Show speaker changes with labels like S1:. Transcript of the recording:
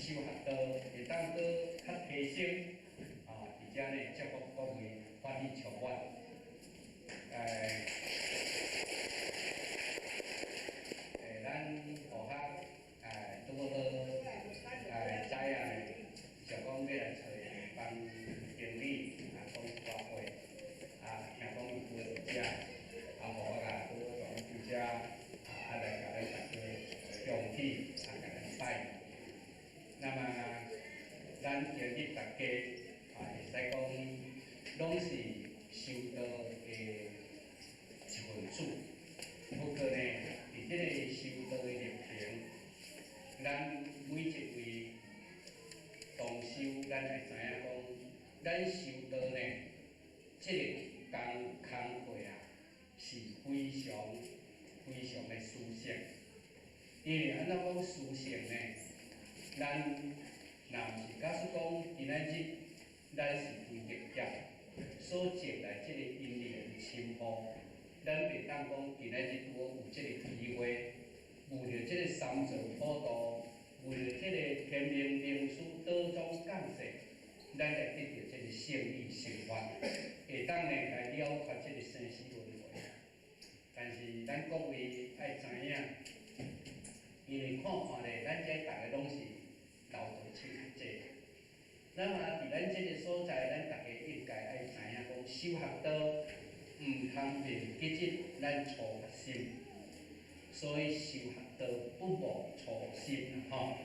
S1: 修學道會當閣較提升，啊，佇遮呢祝福各位歡喜充滿。咱學校拄好知影呢，就講欲來揣方經理啊，講一寡話，啊，聽講伊有佇遮，啊，予我共拄好佇遮，啊，來共咱大家恭喜，啊，共咱拜年。那麼，咱今日大家啊，會使講攏是修道的一份子。不過呢，佇這个修道的歷程，咱每一位同修，咱會知影講，咱修道呢，這个工工課啊，是非常非常的殊勝。因為按怎講殊勝呢？咱若毋是假使講今仔日咱是為業業所種來這个因緣深厚，咱袂當講今仔日拄好有這个機會，遇著這个三座普渡，遇著這个天明明師道宗降世，咱來得著這个聖義聖法，會當呢來了脫這个生死輪迴。但是咱各位愛知影，因為看看咧，咱遮逐个攏是老道手較濟。那麼佇咱這个所在，咱逐家應該愛知影講，修學道毋通袂記得咱初心，所以修學道不忘初心吼。